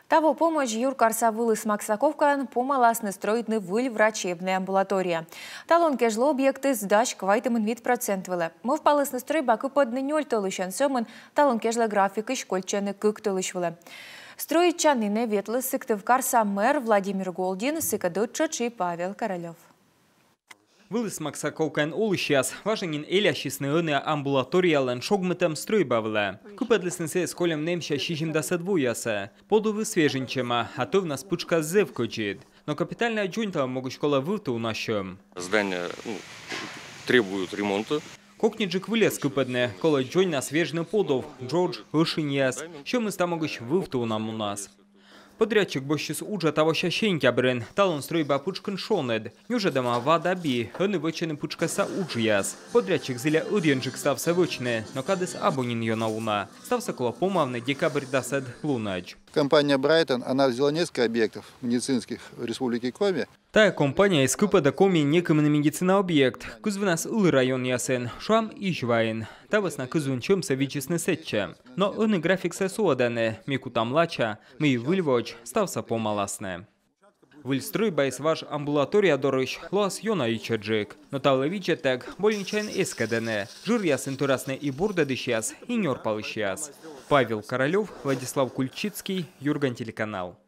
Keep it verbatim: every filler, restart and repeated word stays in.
Таво помӧдз юркарса Вылыс Максаковкаын помаласны стрӧитны выль врачебнӧй амбулатория. Талун кежлӧ объектыс дась квайтымын вит процент вылӧ. Мӧвпалісны стрӧйба кыпӧдны нёль тӧлысьӧн, сӧмын талун кежлӧ графикысь кольччӧны кык тӧлысь вылӧ. Стрӧитчанінӧ ветліс Сыктывкарса мэр Владимир Голдин, сыкӧд ӧттшӧтш и Павел Королёв. Вылыс Максаковкаын олысьяс важӧн нин элясисны ӧні амбулаториялӧн шогмытӧм стрӧйба вылӧ. Кыпӧдлісны сійӧс кольӧм нэмся сизимдасӧд воясӧ. Подувыс вежыньтчӧма, а тӧвнас пытшкас зэв кӧдзыд. Но капитальнӧя дзоньталӧм могысь колӧ вывті уна сьӧм. Здание, ну, требует ремонта. Кокньыджык выльӧс кыпӧдны, колӧ дзоньнас вежны подув, джодж, ӧшиньяс. Сьӧмыс та могысь вывті уна мунас. Подрядчик босьтчис уджӧ тавося сентябрын. Талун стрӧйба пытшкын шоныд. Нюжӧдӧма ва да би, ӧні вӧчӧны пытшкӧсса уджъяс. Подрядчик зіля ӧдйӧджык ставсӧ вӧчны, но кадыс абу нин ёна уна. Ставсӧ колӧ помавны декабрьдасӧд лунӧдз. Компания Брайтон, она взяла несколько объектов медицинских в Республике Коми. Тайӧ компанияыс кыпӧдӧ Комиын некымын медицина объект, кызвынас ылі районъясын, шуам, Изьваын. Та вӧсна кызвын сьӧмсӧ видзисны сэтчӧ. Но ӧні графиксӧ суӧдӧны, ми кутам лача, мый выль воӧдз ставсӧ помаласны. Выль стрӧйбаыс важ амбулатория дорысь лоас ёна ичӧтджык. Но та вылӧ видзӧдтӧг больничаын эскӧдӧны. Жыръясын тырасны и бурдӧдысьяс, и нёрпалысьяс. Павел Королёв, Владислав Кульчицкий, Юрган телеканал.